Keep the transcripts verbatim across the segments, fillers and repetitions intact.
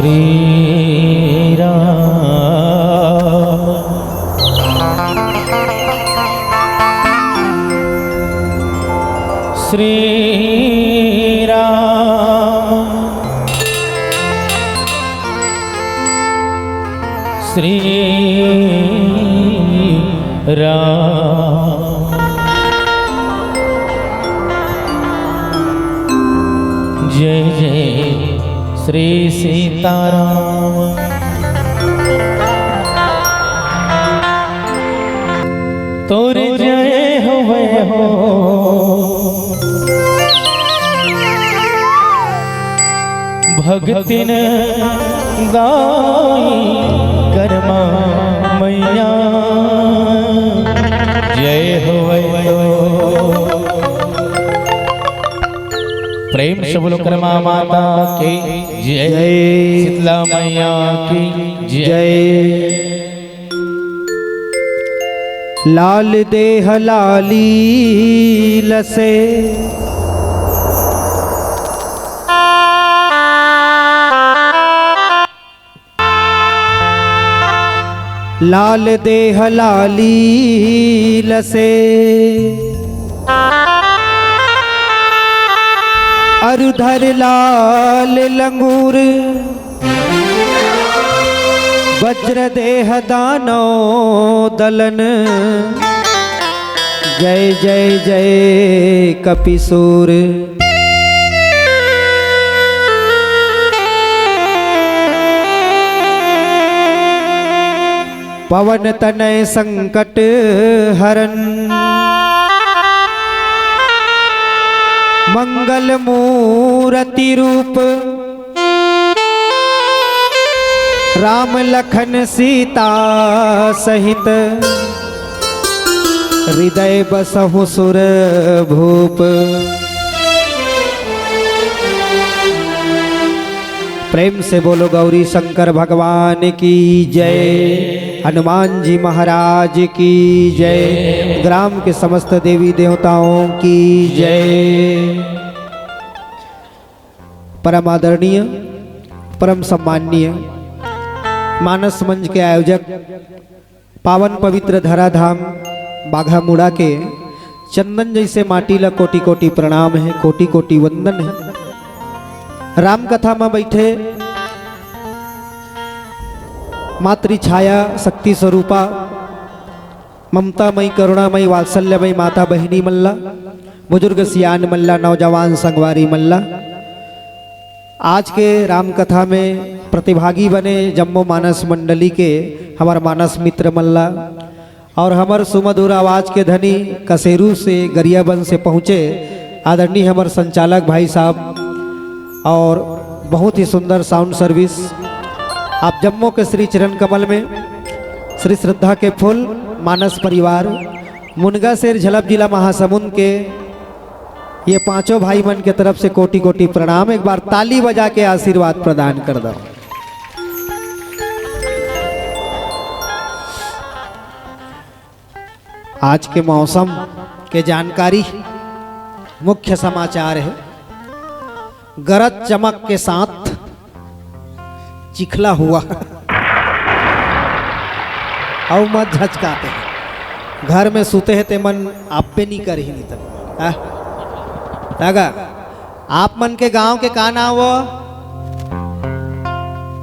श्री राम, श्री राम, श्री राम। जय जय श्री सीताराम। तोर जय होवे हो, भगतिन गाई करमा मैया। जय होवे तो। प्रेम से बोलो करमा माता की जय। जय। शीतला मैया की जय। जय। लाल देह लाली लसे, लाल देह लाली लसे, अरु धर लाल लंगूर, वज्र देह दानव दलन। जय जय जय कपिसूर। पवन तनय संकट हरन, मंगल मूरति रूप, राम लखन सीता सहित, हृदय बसहु सुर भूप। प्रेम से बोलो गौरी शंकर भगवान की जय, हनुमान जी महाराज की जय, ग्राम के समस्त देवी देवताओं की जय। परम आदरणीय, परम सम्माननीय मानस मंच के आयोजक, पावन पवित्र धराधाम बाघामुड़ा के चंदन जैसे माटी ला कोटि कोटि प्रणाम है, कोटि कोटि वंदन है। राम कथा में बैठे मातृ छाया शक्ति स्वरूपा ममता मई, करुणा मई, वात्सल्य मई माता बहिनी मन ला, बुजुर्ग सियान मन ला, नौजवान संगवारी मन ला, आज के राम कथा में प्रतिभागी बने जम्मो मानस मंडली के हमर मानस मित्र मन ला और हमर सुमधुर आवाज के धनी कसेरू से गरियाबंद से पहुंचे आदरणीय हमर संचालक भाई साहब और बहुत ही सुंदर साउंड सर्विस। आप जम्मो के श्री चरण कमल में श्री श्रद्धा के फूल। मानस परिवार मुनगा शेर झलप जिला महासमुंद के ये पांचों भाई मन के तरफ से कोटि कोटि प्रणाम। एक बार ताली बजा के आशीर्वाद प्रदान कर दो। आज के मौसम के जानकारी, मुख्य समाचार है, गरज चमक के साथ चिखला हुआ। अउ मत झचकाते हैं, घर में सुते हैं ते मन आपे नहीं करही नहीं तब। हाँ? तागा, आप मन के गांव के का नाव?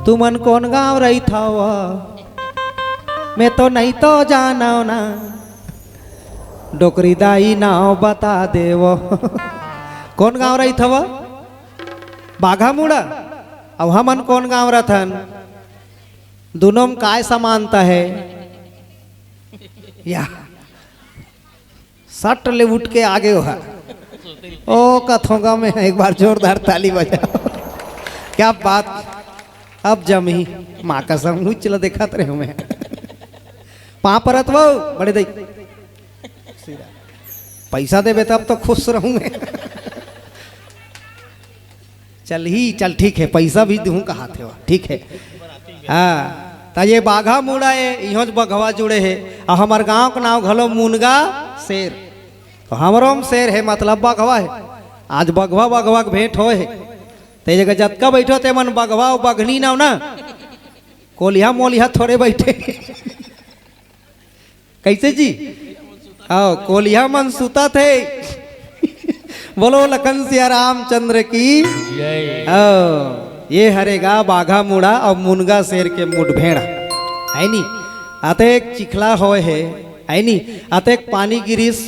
तुमन कौन गांव रही था? मैं तो नहीं तो जानव ना। डोकरी दाई नाव बता देवो। कौन गांव रही थव? बाघामुड़ा। अब हमन कौन गांव रथन? दोनों में काय समानता है? या सट ले उठ के आगे हो। ओ कथों गांव में एक बार जोरदार ताली बजाओ। क्या बात। अब जमी माँ कसम उच्च ल देखत रहे मैं। पाँव परत वो बड़े दई। पैसा देबे तब तो खुश रहूं मैं। चल ही चल, ठीक है, पैसा भी दूं कहा थे, ठीक है। हाँ, तो ये बाघामुड़ा है, इहों बघवा जुड़े है। और हमार गांव का नाम घलो मुनगा शेर, तो हमरो में शेर है, मतलब बघवा है। आज बघवा बघवा के भेंट होए है। ते जगह जतका बैठो ते मन बघवा अउ बघनी नाव ना, कोलिहा मोलिहा थोड़े बैठे। कैसे जी? आओ, कोलिहा मन सुतत हे। बोलो लखन सिया रामचंद्र की। जय। आओ, ये हरे गा बाघा मुड़ा अउ मुनगा शेर के मुठभेड़, है नी? अतेक चिखला होय हे, है नी? अतेक पानी गिरिस,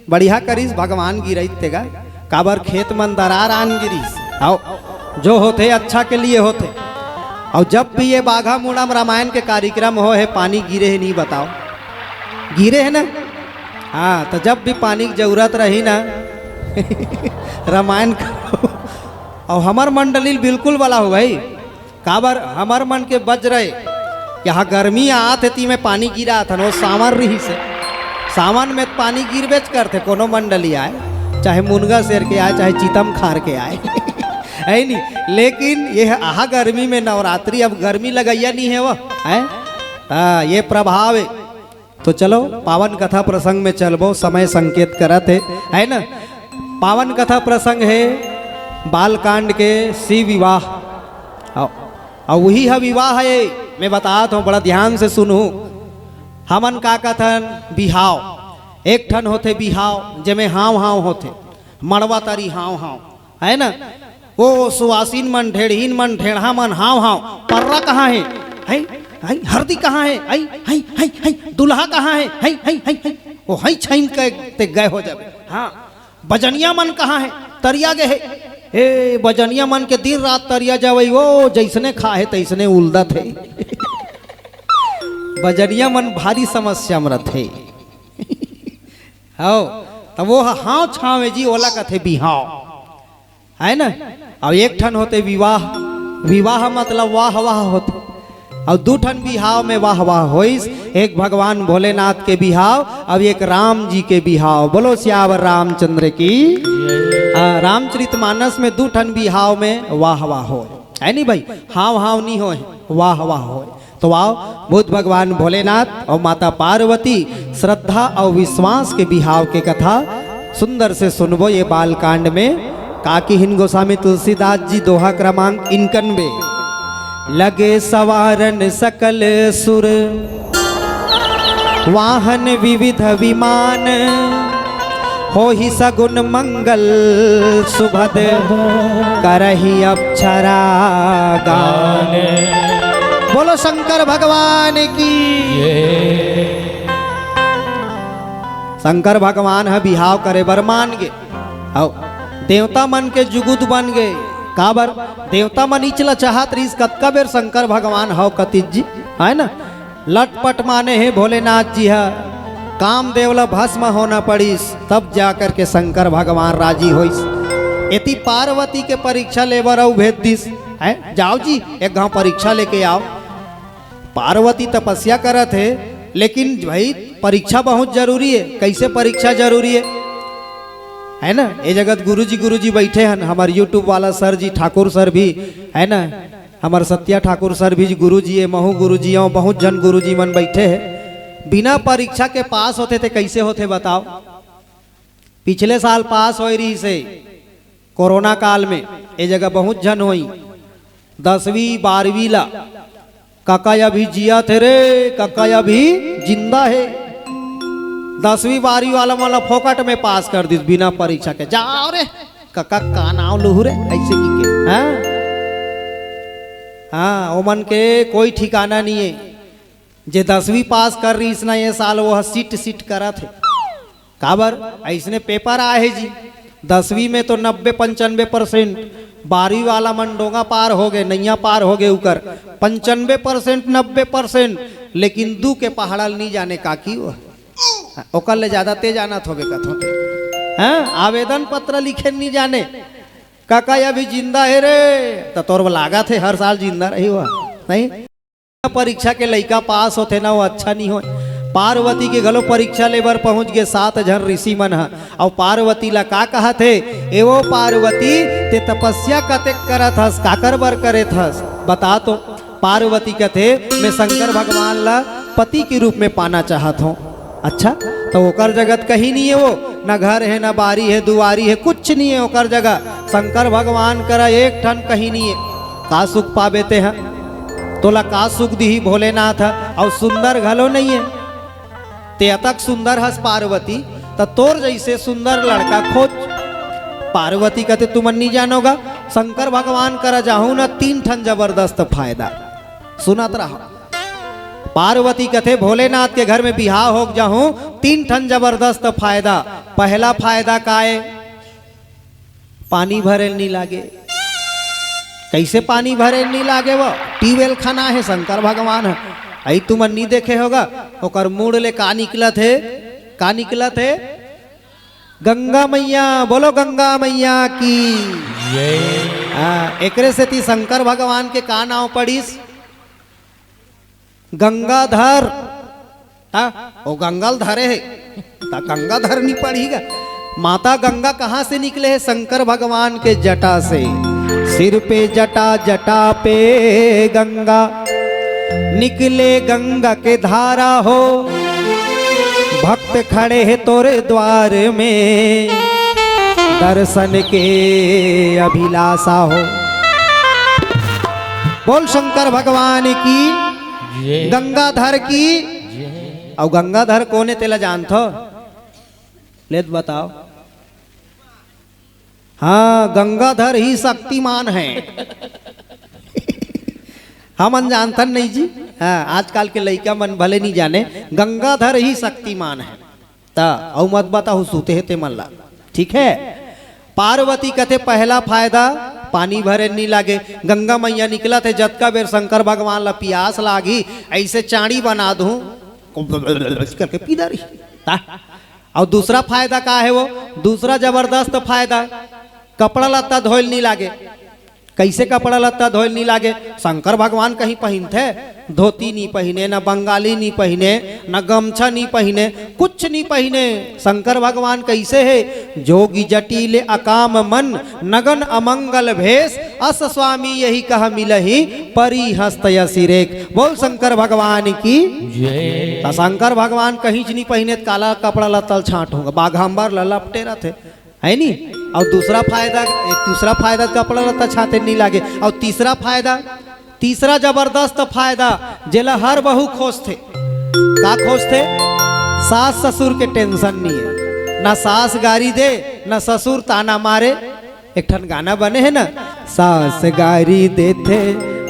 बढ़िया करिस भगवान गिरई तेगा, काबर खेत मन दरार आन गिरिस। आओ, जो होथे अच्छा के लिए होथे। अउ जब भी ये बाघा मुड़ा म रामायण के कार्यक्रम होय हे, पानी गिरे हे नहीं बताओ, गिरे हे ना? हाँ, तो जब भी पानी के जरूरत रही ना, रामायण करो। अउ हमर मंडली बिल्कुल वाला हो भाई, काबर हमर मन के बज रहे, यहाँ गर्मी आत हे, ती में पानी गिरात हन, वो सावन रहिस हे। सावन में पानी गिरबेच करथे, कोनो मंडली आय, चाहे मुनगा शेर के आय, चाहे चितम खार के आय। है नी? लेकिन ये आहा गर्मी में नवरात्रि, अब गर्मी लगैया नहीं हे वो, है? हाँ, ये प्रभाव हे। तो चलो, पावन कथा प्रसंग में चलबो, समय संकेत करत हे, है ना? पावन कथा प्रसंग हे बालकांड के शिव विवाह। अउ, अउ वही ह विवाह हे, मैं बतात हूँ, बड़ा ध्यान से सुनहू। हमन का कथन, बिहाव। एक ठन होथे बिहाव, जेमे हाव हाव होथे, मड़वा तरी हाव हाव, है ना? वो सुवासिन मन, ढेढ़िन मन, ढेढ़ा मन, हाव हाव, पर्रा कहाँ हे? है, है, हरदी कहाँ हे? है, है, है, है, दुल्हा कहाँ हे? है, है, है, है, वो है छइन के ते गए हो जाबे। हाँ, बजनिया मन कहाँ हे? तरिया गे हे। ए, बजनिया मन के दिन रात तरिया जावई, वो जैसने खा हे, तैसने उलदत हे। बजनिया मन भारी समस्या में रथे। हव, त वो ह हाव छाव हे जी, ओला कथे बिहाव, है ना? अउ एक ठन होथे विवाह, विवाह मतलब वाह वाह होथे। अउ दू ठन बिहाव में वाह वाह होइस, एक भगवान भोलेनाथ के बिहाव, अउ एक राम जी के बिहाव। बोलो सियावर रामचंद्र की। आ, रामचरित मानस में दू ठन बिहाव में वाह वाह होय, है नी भाई? हाव हाव नी होय, वाह वाह होय। तो आओ, बुद्ध भगवान भोलेनाथ अउ माता पार्वती श्रद्धा अउ विश्वास के बिहाव के कथा सुंदर से सुनबो ये बालकांड में। का किहिन गोस्वामी तुलसीदास जी, दोहा क्रमांक इनकनबे। लगे सवारन सकल सुर, वाहन विविध विमान, होहि सगुन मंगल सुभद, करहि अक्षरा गान। बोलो शंकर भगवान की। शंकर भगवान ह बिहाव करे बर मान गे, अउ देवता मन के जुगुद बन गे। काबर? देवता मन इच ल चाहत रहिस, कतका बेर शंकर भगवान हव कतिस जी, है ना? लटपट माने हे भोलेनाथ जी ह, कामदेव ल भस्म होना पड़िस, तब जा करके शंकर भगवान राजी होइस। एती पार्वती के परीक्षा लेबर अउ भेज दिस, है, जाओ जी, एक घाव परीक्षा लेके आओ। पार्वती तपस्या करत हे, लेकिन भाई, परीक्षा बहुत जरूरी हे। कैसे परीक्षा जरूरी हे, है ना? ये जगत गुरुजी, गुरुजी बैठे हन, हमर YouTube वाला सर जी, ठाकुर सर भी, है ना? हमर सत्या ठाकुर सर भी गुरुजी हे, महू गुरुजी अउ बहुत झन गुरुजी मन बैठे हे। बिना परीक्षा के पास होथे ते कैसे होथे बताओ? पिछले साल पास होय रहिस हे कोरोना काल में, ए जगह बहुत झन होई। दसवीं बारहवीं ला, काका अभी जियत हे रे, काका अभी जिंदा हे। दसवीं बारहवीं वाला मन ला फोकट में पास कर दिस बिना परीक्षा के। जाओ रे, काका का नाव लुहू रे, ऐसे की के, हाँ? हाँ, ओमन के कोई ठिकाना नहीं हे। जे दसवीं पास कर रहिस ना ये साल, वो ह सिट सिट करत हे। काबर? ऐसने पेपर आए हे जी, दसवीं में तो नब्बे पंचानबे परसेंट, बारहवीं वाला मन डोंगा पार हो गए, नैया पार हो गए उकर, पंचानबे परसेंट, नब्बे परसेंट, लेकिन दू के पहाड़ल नहीं जाने का की वो, ओकर ले ज्यादा ते जानत होबे कथों ते। हाँ, आवेदन पत्र लिखे नहीं जाने, काका अभी जिंदा हे रे, त तोर लागत हे हर साल जिंदा रही हुआ, नहीं? परीक्षा के लइका पास होथे ना, वो अच्छा नहीं होय। पार्वती के घलो परीक्षा लेबर पहुंच गे सात झन ऋषि मन ह। अउ पार्वती ला का कहत हे, "ए वो पार्वती, ते तपस्या कतेक करत हस, काकर बर करत हस? बता तो।" पार्वती कथे, "मैं शंकर भगवान ला पति के रूप में पाना चाहत हूँ।" अच्छा, तो ओकर जगत कहीं नहीं हे वो, न घर हे, न बारी हे, दुआरी हे, कुछ नहीं हे ओकर जगह। शंकर भगवान करा एक ठन कहीं नहीं हे। का सुख पाबे ते ह? तोला का सुख दिही भोलेनाथ ह? अउ सुंदर घलो नहीं हे। ते अतक सुंदर हस पार्वती, त तोर जइसे सुंदर लड़का खोज। पार्वती कथे, तुमन नहीं जानोगा, शंकर भगवान करा जाहूं न, तीन ठन जबरदस्त फायदा। सुनत रहा। पार्वती कथे, भोलेनाथ के घर में बिहाव होक जाहूं, तीन ठन जबरदस्त फायदा। पहला फायदा का ए? पानी भरे ल नी लागे। कइसे पानी भरे ल नी लागे? वो ट्यूबवेल खना हे शंकर भगवान ह। अई तुमन नी देखे होगा, ओकर मुड़ ले का निकलत हे? का निकलत हे? गंगा मैया, बोलो गंगा मैया की। हाँ, एकरे सेती शंकर भगवान के का नाव पड़िस? गंगाधर। हाँ, वो गंगा ल धरे हे, त गंगाधर नी पड़ही गा। माता गंगा कहाँ से निकले हे? शंकर भगवान के जटा से। सिर पे जटा, जटा पे गंगा, निकले गंगा के धारा हो। भक्त खड़े हे तोरे द्वार में, दर्शन के अभिलाषा हो। बोल शंकर भगवान की, जय। गंगाधर की। जय। अउ गंगाधर कोन हे, तेला जानथो? ले त बताओ। हाँ, गंगाधर ही शक्तिमान हे। हमन जानथन नहीं जी। हाँ, आजकल के लइका मन भले नहीं जाने, गंगाधर ही शक्तिमान हे। त अउ मत बताहू, सूते हे ते मन ला। ठीक हे, पार्वती कथे, पहला फायदा पानी भरे नी लागे। गंगा मैया निकलत हे, जतका बेर शंकर भगवान ला पियास लागही, अइसे चांड़ी बना दूं, करके पी डारही। ता? अउ दूसरा फायदा का हे वो? दूसरा जबरदस्त फायदा, कपड़ा लत्ता धोए ल नी लागे। कइसे कपड़ा लत्ता धोए ल नी लागे? शंकर भगवान कहीं पहिनथे? धोती नी पहिने, न बंगाली नी पहिने, न गमछा नी पहिने, कुछ नी पहिने। शंकर भगवान कइसे हे? जोगी जटिल अकाम मन, नगन अमंगल भेष, अस स्वामी यही कह मिलही, परी हस्त असिरेक। बोल शंकर भगवान की। जय। त शंकर भगवान कहीं च नी पहिने, त काला कपड़ा लत्ता ल छांटहूं गा? बाघांबर ल लपटे रथे। हे नी? अउ दूसरा फायदा, ए, दूसरा फायदा, कपड़ा लत्ता छांटे नी लागे। अउ तीसरा फायदा, तीसरा जबरदस्त फायदा, जेला हर बहू खोजथे। का खोजथे? सास ससुर के टेंशन नी हे, ना सास गारी दे, ना ससुर ताना मारे। एक ठन गाना बने हे ना, सास गारी देथे,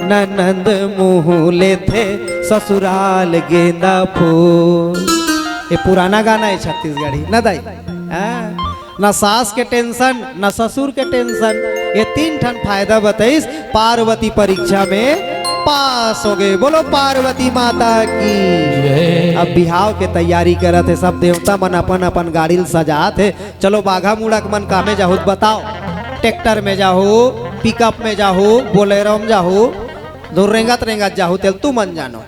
ननंद मुंह लेथे, ससुराल गेंदा फूल। ये पुराना गाना हे छत्तीसगढ़ी, ना दाई? हाँ? ना सास के टेंशन, ना ससुर के टेंशन। ये तीन ठन फायदा बताइस, पार्वती परीक्षा में पास हो गे। बोलो पार्वती माता की। जय। अब बिहाव के तैयारी करत हे, सब देवता मन अपन अपन गाड़ी ल सजात हे। चलो बाघा मुड़ा के मन कामे जाहू त बताओ, ट्रैक्टर में जाहू, पिकअप में जाहू, बोलेरो में जाहू, धुर रेंगत रेंगत जाहू, तेल तुमन जानो।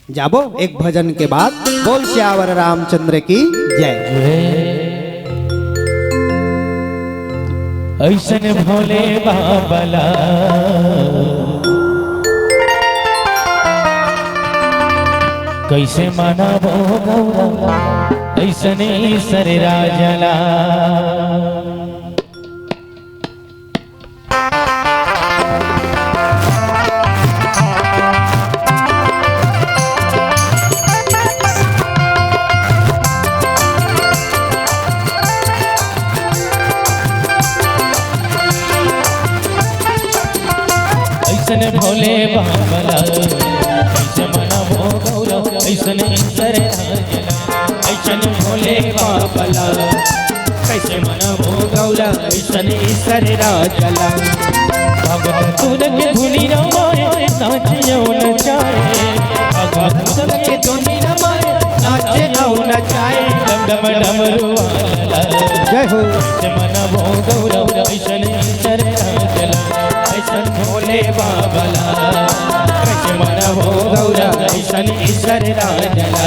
जाबो एक भजन के बाद। बोल सियावर रामचंद्र की जय। अइसन भोले बाबा ला कइसे मनाबो गौरा, अइसन ईसर राजा ला। अइसन भोले बाबा ला, अइसन मनाबो गौरा, अइसन ईसर राजा ला। अइसन भोले बाबा ला, कइसे मनाबो गौरा, अइसन ईसर राजा ला। भगतन के धुनी रमाए, नाचे अउ नचाए। भगतन के धुनी रमाए, नाचे अउ नचाए। डम डम डमरू वाला ला। जय हो। कइसे मनाबो गौरा, अइसन ईसर राजा ला। अइसन भोले बाबा ला, कइसे मनाबो गौरा, अइसन ईसर राजा ला।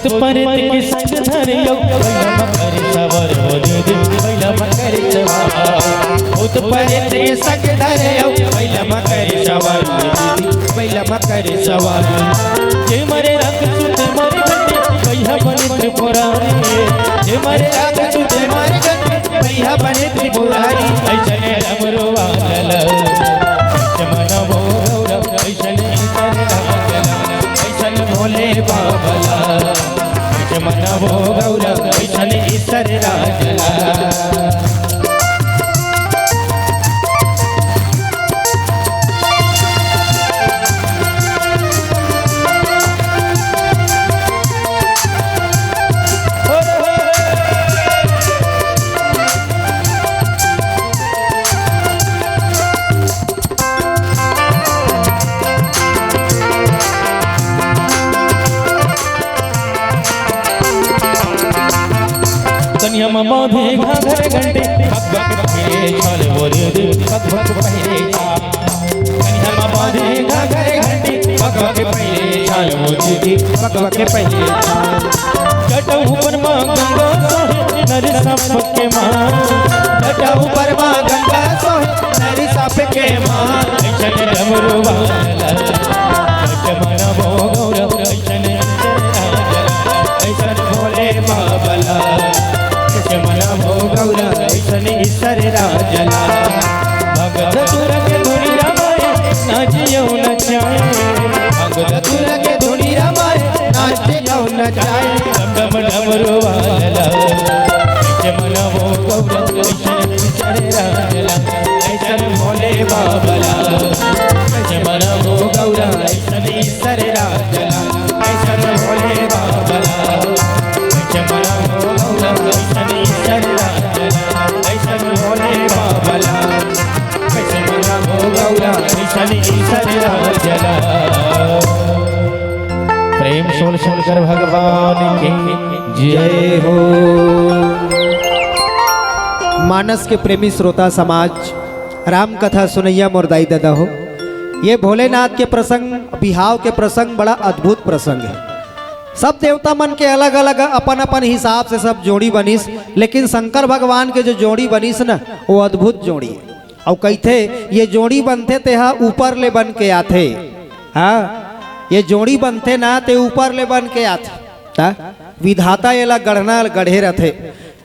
भूत परेत के संग धरे अउ भइला मकर सवार हो दीदी, भइला मकर सवार। भूत परेत के संग धरे अउ भइला मकर सवार हो दीदी, भइला मकर सवार। जे मरे राक्षस ते मरे गंडे, भइया बने त्रिपुरारी। जे मरे राक्षस ते मरे गंडे, भइया बने त्रिपुरारी। अइसने डमरू वाला, अइसने मनमो गौरव, अइसने ईश्वर राजला, अइसन भोले बाबा ला। अइसन मनमो गौरव, अइसन ईश्वर राजला। कनिया म बांधे घाघर गंडे, भक भक पहिरे छाल वो दीदी, भक भक पहिरे छाल। कनिया म बांधे घाघर गंडे, भक भक पहिरे छाल वो दीदी, भक भक पहिरे छाल। जटा ऊपर मा गंगा सोहे, नर सांप के माल। जटा ऊपर मा गंगा सोहे, नर सांप के माल। अइसन डमरू वाला, अइसन मनमो गौरव, अइसन ईश्वर राजला, अइसन भोले बाबा ला। अइसन मनमो गौरव, अइसन ईश्वर राजला। भगत तुरंग धुनी रमाए, नाचियो नचाए। भगत तुरंग धुनी रमाए, नाचियो नचाए। डम डम डमरू वाला, अइसन मनमो गौरव, अइसन ईश्वर राजला, अइसन भोले बाबा ला। अइसन मनमो गौरव, अइसन ईश्वर राजला, अइसन भोले बाबा ला। अइसन मनमो गौरव, अइसन ईश्वर राजला, अइसन भोले बाबा ला। अइसन मनमो गौरव, अइसन ईश्वर राजला। प्रेम से बोल शंकर भगवान की जय हो। मानस के प्रेमी श्रोता समाज, राम कथा सुनैया मोर दाई ददा हो, ये भोलेनाथ के प्रसंग, बिहाव के प्रसंग बड़ा अद्भुत प्रसंग हे। सब देवता मन के अलग-अलग अपन-अपन हिसाब से सब जोड़ी बनिस, लेकिन शंकर भगवान के जो जोड़ी बनिस न, वो अद्भुत जोड़ी हे। अउ कहिथे, ये जोड़ी बनथे तेहा ऊपर ले बन के आथे। हाँ, ये जोड़ी बनथे ना, ते ऊपर ले बन के आथे। त विधाता एला गढ़ना गढ़े रथे।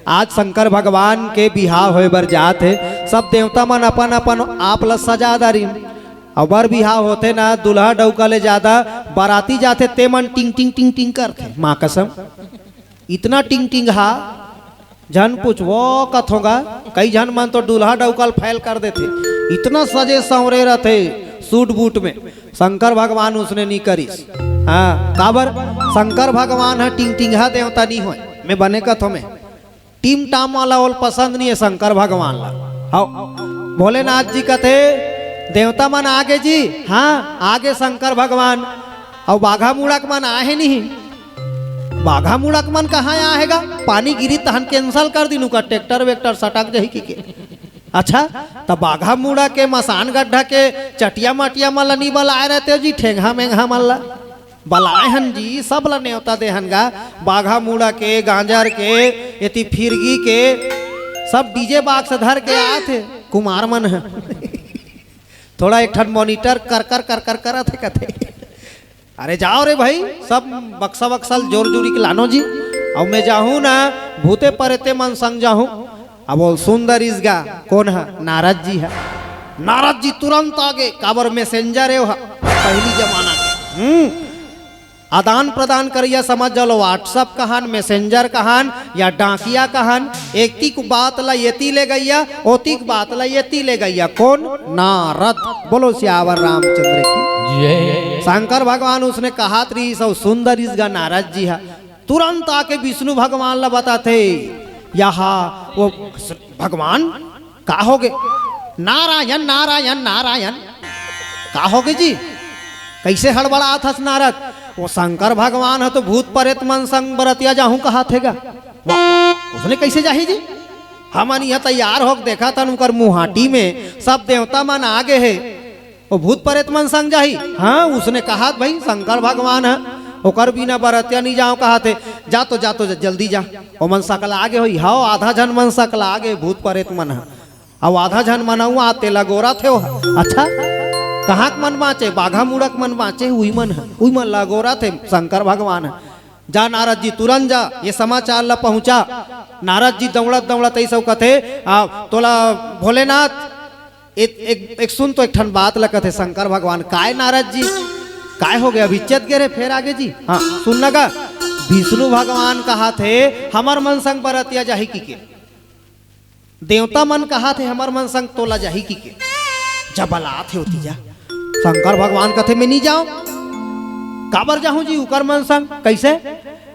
आज शंकर भगवान के बिहाव होय बर जात हे, सब देवता मन अपन अपन आप ल सजा डारिन। अउ बर बिहाव होथे ना, दूल्हा डउका ले जादा बराती जाथे, ते मन टिंग टिंग टिंग टिंग करथे। माँ कसम, इतना टिंग टिंग हा, झन पूछ वो कथों गा। कई झन मन तो दूल्हा डउका ल फैल कर देथे, इतना सजे संवरे रथे सूट बूट में। शंकर भगवान उसने नी करिस। हाँ, काबर? शंकर भगवान ह टिंग टिंगहा देवता नी होय। मैं बने कथों मैं, टीम टाम वाला ओल पसंद नहीं है शंकर भगवान ला। हव, भोलेनाथ जी कथे, देवता मन आगे जी, हाँ, आगे शंकर भगवान। अउ बाघा मुड़ा के मन आहे नहीं। बाघा मुड़ा के मन कहाँ आहे गा? पानी गिरी तहन cancel कर दिन, उका ट्रैक्टर वैक्टर सटक जही की के। अच्छा, त बाघा मुड़ा के मसान गड्ढा के चटिया मटिया मन ल नी बलाए रहते हो जी, ठेंगा मेंगा मन ला। बलाए हन जी, सब ला नेवता दे हन गा। बाघा मुड़ा के, गांजर के, एती फिरगी के, सब DJ box धर के आत हे कुमार मन ह। थोड़ा एक ठन monitor कर कर कर कर करत हे कथे। अरे जाओ रे भाई, सब बक्सा वक्सा ल जोर जुरी के लानो जी। अउ मैं जाहूं ना, भूते परेते मन संग जाहूं। अब वो सुंदर इसगा कोन ह? नारद जी ह। नारद जी तुरंत आगे, काबर messenger हे ओहा, पहली जमाना के। हम्म, आदान प्रदान करइया समझ जाओ, WhatsApp कहन, messenger कहन या डाकिया कहन, एतिक बात ला एती ले गइया, ओतिक बात ला एती ले गइया। कोन? नारद। बोलो सियावर रामचंद्र की। जय। शंकर भगवान उसने कहात रहिस अउ सुंदर इसगा नारद जी ह तुरंत आके विष्णु भगवान ला बताथे, यहाँ वो भगवान का होगे? नारायण, नारायण, नारायण। का होगे जी? कइसे हड़बड़ात हस नारद? वो शंकर भगवान ह तो भूत परेत मन संग बरतिया जाहूं कहाथे गा। वाह, उसने कइसे जाही जी? हमन इहाँ तैयार होके देखत हन, उनकर मुहाटी में सब देवता मन आगे हे। वो भूत परेत मन संग जाही? हाँ, उसने कहात भाई शंकर भगवान ह। ओकर बिना बरतिया नी जांव कहत हे। जा तो, जा तो, जा, जल्दी जा। ओमन सकला आगे होई, हव, आधा झन मन सकला आगे, भूत परेत मन ह। अउ आधा झन मन हुआ तेला गोरत हे ओह। अच्छा, कहाँ के मन बाँचे? बाघा मुड़ा के मन बाँचे, उही मन ह, उही मन ला गोरत हे शंकर भगवान ह। जा नारद जी, तुरंत जा, ये समाचार ला पहुँचा। नारद जी दौड़त दौड़त अइसे कथे, आ, तोला भोलेनाथ, एक, एक, एक सुन तो, एक ठन बात ला कथे शंकर भगवान। काय नारद जी, काय हो गया? अभी चेत गे रहे, फेर आगे जी। हाँ, सुन न गा, विष्णु भगवान कहत हे, हमर मन संग बरतिया जाही कहिके। देवता मन कहत हे, हमर मन संग तोला जाही कहिके। जब बलात हे ओती जा। शंकर भगवान कथे, मैं नी जांव। काबर जाहूं जी उकर मन संग? कइसे?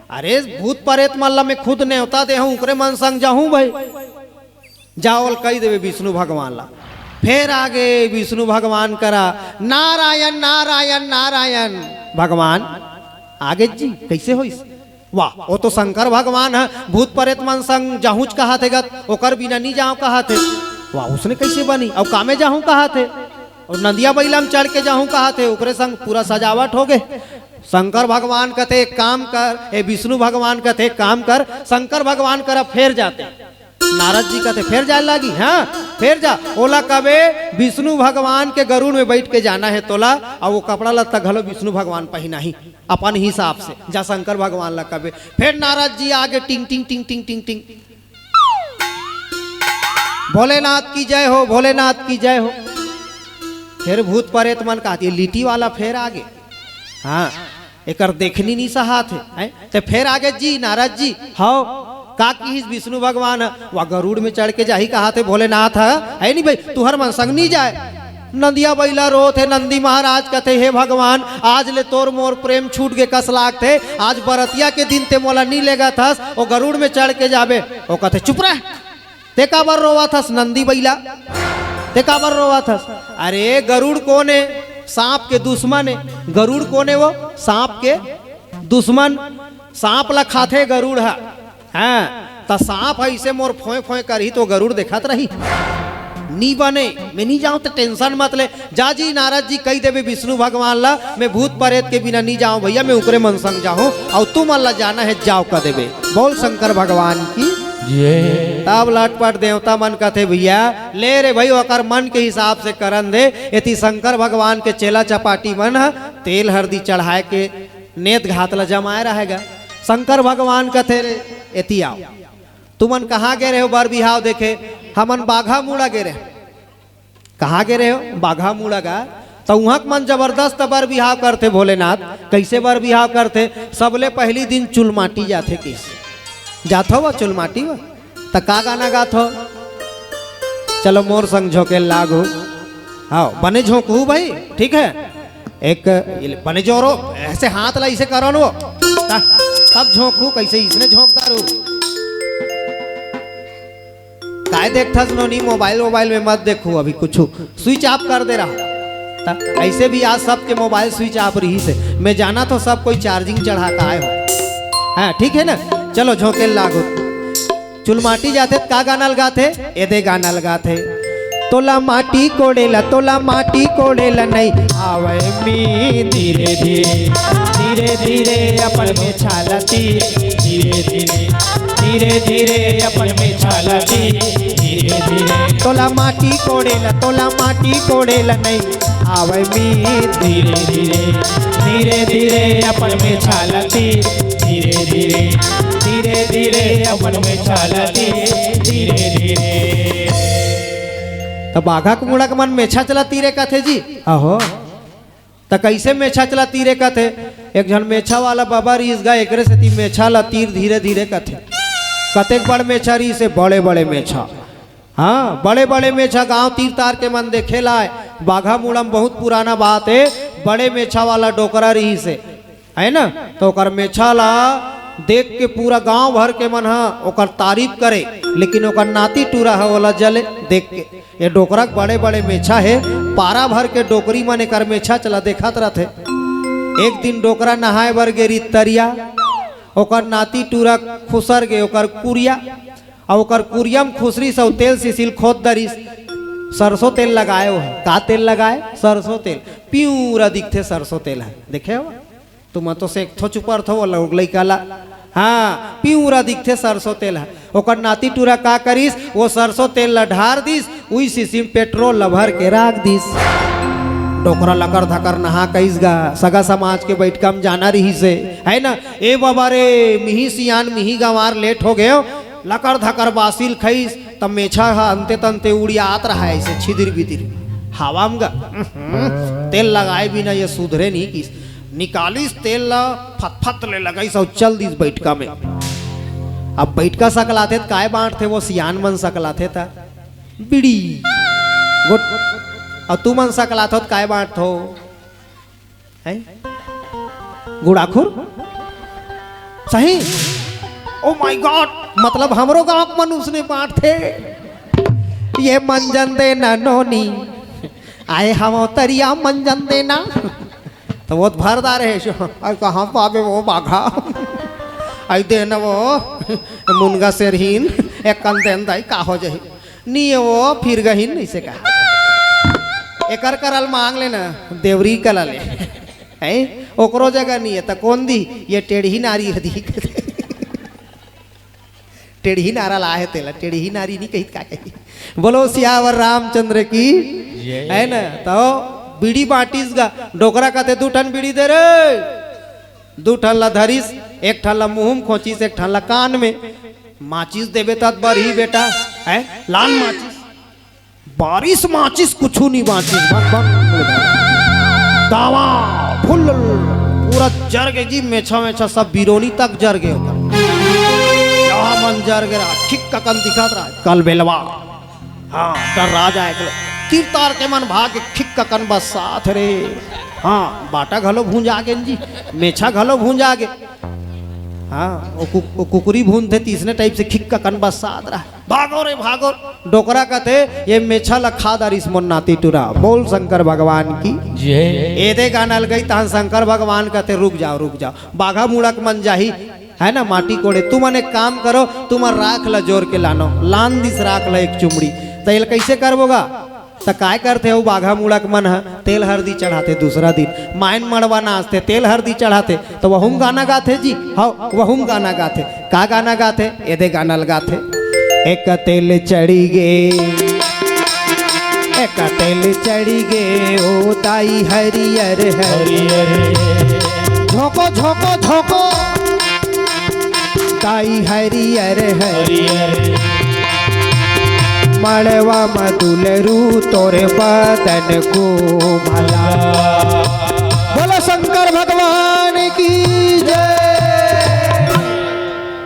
अरे, भूत परेत मन ला मैं खुद नेवता दे हूं, उकरे मन संग जाहूं भई। जा ओला कहि देबे विष्णु भगवान ला। फेर आगे विष्णु भगवान करा, नारायण, नारायण, नारायण। भगवान, आगे जी, कइसे होइस? वाह, ओ तो शंकर भगवान ह, भूत परेत मन संग जाहूंच कहत हे गत, ओकर बिना नी जांव कहत हे। वाह, ओसने कइसे बनी? अउ कामे जाहूं कहत हे, अउ नंदिया बइला म चढ़ के जाहूं कहत हे, ओकरे संग पूरा सजावट हो गे। शंकर भगवान कथे, "एक काम कर," ए विष्णु भगवान कथे, "एक काम कर, शंकर भगवान करा फेर जाते।" नारद जी कथे, "फेर जाय लागी?" "हाँ, फेर जा।" ओला कबे, "विष्णु भगवान के गरुड़ में बइठ के जाना हे तोला, अउ ओ कपड़ा लत्ता घलो विष्णु भगवान पहिनाही।" अपन हिसाब से जा शंकर भगवान ला कबे। फेर नारद जी आगे टिंग टिंग टिंग टिंग टिंग टिंग। भोलेनाथ की जय हो, भोलेनाथ की जय हो। फेर भूत परेत मन कहत हे, लिटी वाला फेर आगे। हाँ, एकर देखनी नी सहात हे, हैं? ते फेर आगे जी, नारद जी, हव, का किहिस विष्णु भगवान? वा गरुड़ में चढ़ के जाही कहत हे भोलेनाथ ह, है नी भई, तुहर मन संग नी जाय। नंदिया बइला रोत हे, नंदी महाराज कथे, "हे भगवान, आज ले तोर मोर प्रेम छूट गे कस लागथे, आज बरतिया के दिन ते मोला नी लेगत हस, ओ गरुड़ में चढ़ के जाबे।" ओ कथे, "चुप रह, ते काबर रोवत हस नंदी बइला, ते काबर रोवत हस?" "अरे गरुड़ कोन हे? सांप के दुश्मन हे।" "गरुड़ कोन हे वो?" "सांप के दुश्मन।" सांप ला खाथे गरुड़ ह। हाँ, त सांप ह अइसे मोर फोंय फोंय करही तो गरुड़ देखत रही। नी बने, मैं नी जांव, त tension मत ले। जा जी नारद जी, कहि देबे विष्णु भगवान ला, मैं भूत परेत के बिना नी जांव भइया, मैं उकरे मन संग जाहूं, अउ तुमन ला जाना हे जाव कहि देबे। बोल शंकर भगवान की। जय। तब लटपट देवता मन कथे, "भइया, ले रे भई, ओकर मन के हिसाब से करन दे।" एती शंकर भगवान के चेला चपाटी मन ह तेल हरदी चढ़ाय के नेत घात ला जमाय रहय गा। शंकर भगवान कथे, "रे, एती आव। तुमन कहाँ गे रहेव बर बिहाव देखे?" "हमन बाघा मुड़ा गे रहेन।" "कहाँ गे रहेव?" "बाघा मुड़ा गा।" "त उहाँ के मन जबरदस्त बर बिहाव करथे भोलेनाथ।" "कइसे बर बिहाव करथे?" "सबले पहिली दिन चुलमाटी जाथे किस।" "जाथव वो चुलमाटी वो?" "त का गाना गाथव?" "चलो मोर संग झोंके लागू।" "हव, बने झोंकहू भई, ठीक हे।" एक बने जोरो, अइसे हाथ ला अइसे करो न वो। ता-, तब झोंकू, कइसे इसने झोंकता रहू। काय देखथस नोनी, mobile, mobile में मत देखू, अभी कुछू switch off कर दे रहा। ता-, अइसे भी आज सबके mobile switch off रहिसे। मैं जानथों सब कोई charging चढ़ा के आय हो। हाँ, ठीक हे ना, चलो झोंके लागो। चुलमाटी जाथे त का गाना ल गाथे? एदे गाना ल गाथे। तोला माटी कोड़े ला, तोला माटी कोड़े ला नइ आवय मी। धीरे धीरे, धीरे धीरे अपन मेछा ला तीर। धीरे धीरे, धीरे धीरे अपन मेछा ला तीर। धीरे धीरे तोला माटी कोड़े ला, तोला माटी कोड़े ला नइ आवय मी। धीरे धीरे, धीरे धीरे अपन मेछा ला तीर। धीरे धीरे, धीरे धीरे अपन मेछा ला तीर। धीरे धीरे। त बाघा के मुड़ा के मन मेछा चला तीरे कथे जी। अहो, त कइसे मेछा चला तीरे कथे? एक झन मेछा वाला बबा रिहिस गा, एकरे सेती मेछा ला तीर धीरे धीरे कथे। कतेक बड़ मेछा रिहिसे, बड़े बड़े मेछा। हाँ, बड़े-बड़े मेछा गांव तीर-तार के मन देखे लाय। बाघा मुड़ा म बहुत पुराना बात हे, बड़े मेछा वाला डोकरा रिहिस हे, हे ना? त ओकर मेछा ला देख के पूरा गांव भर के मन ह ओकर तारीफ करे, लेकिन ओकर नाती टूरा ह ओला जले देख के। ये डोकरा के बड़े-बड़े मेछा हे, पारा भर के डोकरी मन एकर मेछा चला देखत रथे। एक दिन डोकरा नहाय बर गे रिहिस तरिया, ओकर नाती टूरा खुसर गे ओकर कुरिया, अउ ओकर कुरिया म खुसरिस अउ तेल सिसिल खोद दरिस। सरसों तेल लगाय ओ ह। का तेल लगाय? सरसों तेल। पिंवरा दिखथे सरसों तेल ह। देखे हो? तुमन तो सेकथो चुपरथो वो लोग लइका ला। हाँ, पिंवरा दिखथे सरसों तेल ह। ओकर नाती टूरा का करिस, वो सरसों तेल ला ढार दिस, उही शीशी म पेट्रोल ला भर के राख दिस। डोकरा लकर धकर नहा कइस गा, सगा समाज के बइठका म जाना रिहिस हे, है ना? ए बाबा रे, मिही सियान, मिही गंवार, लेट हो गेंव, लकर धकर बासी ल खइस, त मेछा ह अंते तंते उड़ियात रहय अइसे छिदिर बिदिर हवा म गा। तेल लगाए बिना ये सुधरे नहीं किस। निकालिस तेल ला, फतफत ले लगाइस अउ चल दिस बइठका में। अब बइठका सकलाथे त काय बांटथे, वो सियान मन सकलाथे त बीड़ी। गुट। अउ तुमन सकलाथो त काय बांटथो? हैं? गुड़ाखुर? सही? Oh my God! मतलब हमरो गांव के मन उसने बांटथे। ये मंजन देना नोनी, आए हम तरिया मंजन देना। त वो त भर डारे हे, अउ कहाँ पाबे वो बाघा? अइ देना वो मुनगा सेरहिन, एक कन देन दाई, का हो जाही? नी वो फिर गहिन, अइसे कहा। एकर करा ल मांग लेना, देवरी करा ले। हैं? ओकरो जगह नी हे, त कोन दी? ये टेढ़ी नारी ह दी। टेढ़ी नारा ला हे तेला, टेढ़ी नारी नी कही त का कही। बोलो सियावर रामचंद्र की, जय। है ना? त बीड़ी बांटिस गा, डोकरा कथे, "दू ठन बीड़ी दे रे।" दू ठन ला धरिस, एक ठन ला मुंह म खोंचिस, एक ठन ला कान में। माचिस देबे त बरही बेटा, हैं? लान माचिस। बारिस माचिस कुछु नी बांचिस, बक बक। दावा फुल पूरा जर गे जी, मेछा मेछा सब बिरोनी तक जर गे ओकर। का मन जर गे रहा, खिक ककन दिखत रहा, कल बेलवा। हाँ, डर्रा जाए के। तीर तार के मन भाग, खिक ककन बस्सात रे। हाँ, बाटा घलो भूंजा गे जी, मेछा घलो भूंजा गे। हाँ, वो कु-, वो कुकरी भूंजथे, त इसने टाइप से खिक ककन बस्सात रहा। भागो रे, भागो। डोकरा कथे, "ये मेछा ला खा डारिस मोर नाती टूरा।" बोल शंकर भगवान की। जय। एदे गा न अलगई, तहन शंकर भगवान कथे, "रुक जाव, रुक जाव। बाघा मुड़ा के मन जाही, है ना, माटी कोड़े। तुमन एक काम करो, तुमन राख ला जोर के लानो।" लान दिस राख ला एक चुमड़ी। त एला कइसे करबो गा? त काय करथे ओ बाघा मुड़ा के मन ह? तेल हरदी चढ़ाथे दूसरा दिन। मायन मड़वा नाचथे, तेल हरदी चढ़ाथे, त वहू म गाना गाथे जी। हव, वहू म गाना गाथे। का गाना गाथे? एदे गाना ल गाथे। एक तेल चढ़ी गे, एक तेल चढ़ी गे, ओ दाई हरियर हरियर। झोंको, झोंको, झोंको। दाई हरियर हरियर। मड़वा म दुलरू तोरे बदन को भला। बोलो शंकर भगवान की जय।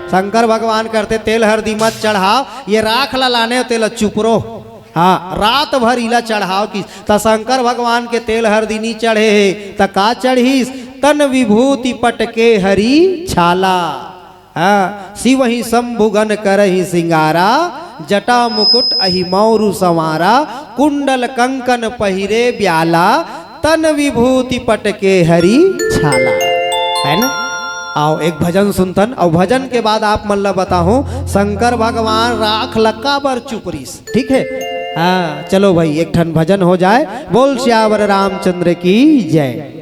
शंकर भगवान करथे, "तेल हरदी मत चढ़ाव, ये राख ला लाने हो, तेला चुपरो।" हाँ, रात भर इला चढ़ाव किस। त शंकर भगवान के तेल हरदी नी चढ़े हे, त का चढ़िस? तन विभूति पट के हरी छाला। हाँ, सिवहि शंभु गन करहि सिंगारा, जटा मुकुट अहि मौरु संवारा, कुंडल कंकन पहिरे ब्याला, तन विभूति पट के हरी छाला। है ना? आओ, एक भजन सुनथन, अउ भजन के बाद आप मन ला बताहूं, शंकर भगवान राख ला काबर चुपरिस। ठीक है? हाँ, चलो भाई, एक ठन भजन हो जाए। बोल सियावर रामचंद्र की जय।